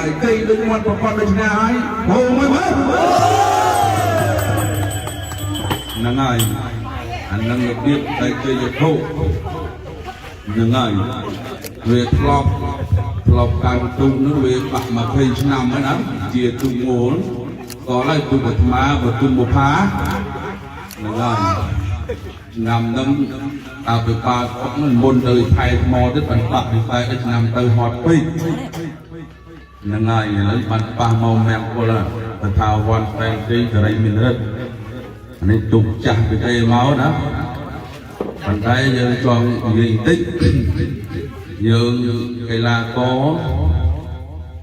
ហើយគេដូចមាត់ប្រព័ន្ធដូចនេះហើយហូមួយមើលហ្នឹងហើយអានឹងរបៀបតែគេយធុហ្នឹងហើយវាធ្លាប់កាន់ទូកនោះវាបាក់20ឆ្នាំហើយណាជាទូកងូលក៏ហើយទូកអាត្មាបើទូកបុផាហ្នឹងហើយឆ្នាំហ្នឹងតើទៅប៉ាអុកហ្នឹងមុនទៅថែថ្មទៀតបានបាក់ពីខែទៅឆ្នាំទៅហត់ពេកហ្នឹងហើយឥឡូវបានប៉ះមកមង្គលតថាវ័នផ្ែងទីសេរីមានរិទ្ធអានេះទូកចាស់ពីគេមកណាប៉ុន្តែយើងចង់និយាយបន្តិចយើងកីឡាករ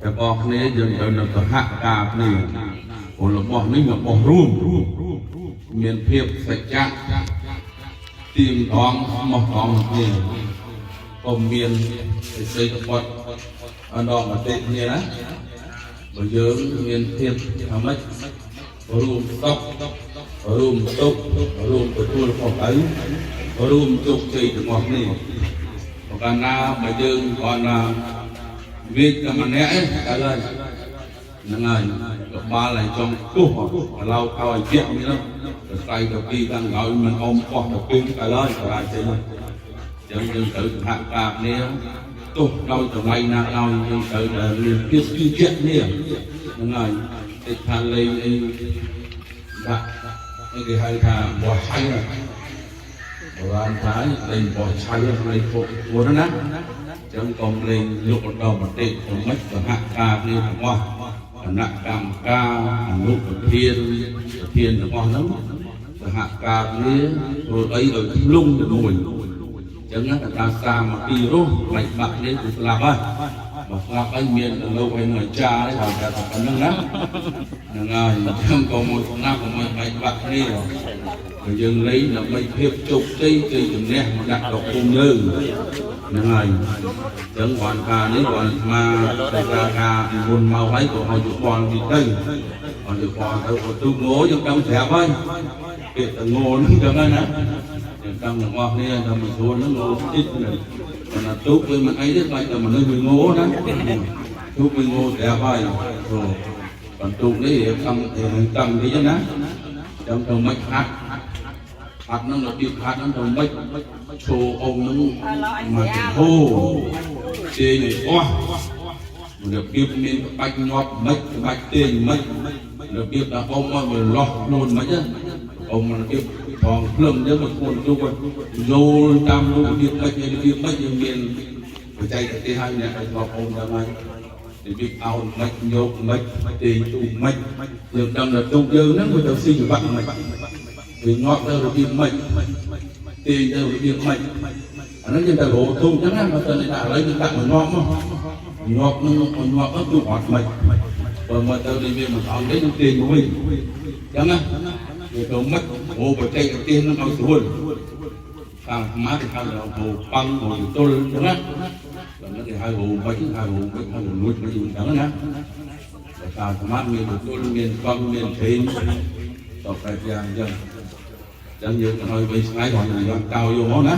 ទាំងអស់គ្នាយើងត្រូវនៅសហការគ្នាព្រោះរបស់នេះរបស់រួមមានភាពសច្ចៈទៀងត្រង់ស្មោះត្រង់គ្នាកុំមានសេចក្តីកបត់អន្តមតិគ្នាណាបើយើងមានភាពថាម៉េចរួមសុខរួមទុក្ខរួមទទួលខុសត្រូវរួមជោគជ័យទាំងអស់គ្នាបើកាលណាបើយើងគាត់ណាវាតែម្នាក់ឯងទៅហើយហ្នឹងហើយក្បាលឲ្យចង់ទោះឥឡូវឲ្យជាក់នេះទៅស្អីទៅពីខាងក្រោយមិនអមបោះទៅពីទៅហើយបរាជ័យហើយចឹងយើងត្រូវសហការគ្នាទោះដោយតម្លៃណាដោយយើងត្រូវតែមានភាពជឿជាក់គ្នាហ្នឹងហើយតិចថាលេងអីដាក់នេះគេហៅថាបោះឆៃណាបុរាណថាលេងបោះឆៃលេងពុកពួនណាចឹងកុំលេងលុកដល់មតិទៅមិនសហការគ្នាទាំងអស់គណៈកម្មការអនុប្រធានប្រធានទាំងអស់ហ្នឹងសហការគ្នាធ្វើអីឲ្យធ្លុងទៅមួយចឹងណាតាសាមគ្គីរស់ផ្លេចបាក់នេះគឺស្លាប់ហើយបើស្លាប់ហើយមានលោកឯនឹងអាចារ្យទេថាតែប៉ុណ្្នឹងណាហ្នឹងហើយចឹងកុំមួយស្លាប់កុំឲ្យបែកបាក់គ្នាបើយើងលេងដើម្បីភាពជោគជ័យជ័យជំនះមកដាក់ដល់គុំយើងហ្នឹងហើយចឹងគាត់ការនេះគាត់មកតែការពីមុនមកហើយក៏ឲ្យយោបល់ទីទៅឲ្យយោបល់ទៅក៏ទូងោយើងដឹងស្រាប់ហើយពាក្យតែងោហ្នឹងចឹងហើយណាយើងដឹងទាំងអស់គ្នាតែមួយស្រួលហ្នឹងងោតិចហ្នឹងប៉ុន្តែទូកវាមិនអីទេខ្លាចតែមនុស្សវាងោណាទូកវាងោស្រាប់ហើយអូបន្ទូកនេះរៀបតាំងតាំងតិចណាចឹងទៅមិនហាត់ហាត់ហ្នឹងរបៀបហាត់ហ្នឹងទៅមិនឈោអ៊ំហ្នឹងមកទៅហូទាញឲ្យអស់របៀបមានក្បាច់ញាប់មិនក្បាច់ទាញមិនរបៀបដល់អ៊ំមកវាលោះខ្លួនមិនណាអ៊ំរបៀបផងភ្លឹងចឹងមកខ្លួនទូកយល់តាមរបៀបមិនរបៀបមិនយើងមានបច្ចេកទេសឲ្យអ្នកឲ្យធ្លាប់អ៊ំដល់ហើយរបៀបអោនមិនយកមិនទាញទូមិនយើងដឹងថាទូកយើងហ្នឹងវាទៅស៊ីចង្វាក់មិនវាងាប់ទៅរបៀបមិនទាញទៅរបៀបមិនអាហ្នឹងយើងទៅរកទូកចឹងណាបើទៅថាឥឡូវយើងដាក់មកងាប់មកងាប់នឹងងាប់ទៅទូកអត់មិនបើមកទៅនេះវាមិនអន់ទេយើងទាញមកវិញចឹងណាវាទៅមិនអូបច្ចេកទេសហ្នឹងឲ្យស្រួលតាមអាត្មាគេហៅថាហូប៉ាំងហូទល់ចឹងណាបើហ្នឹងគេហៅហូមិនហៅហូមិនហៅលួចមិនចឹងណាតែតាមអាត្មាមានទល់មានកង់មានឆេងតបតែយ៉ាងចឹងចឹងយើងទៅឲ្យវិញឆ្ងាយគាត់យកកោយកមកណា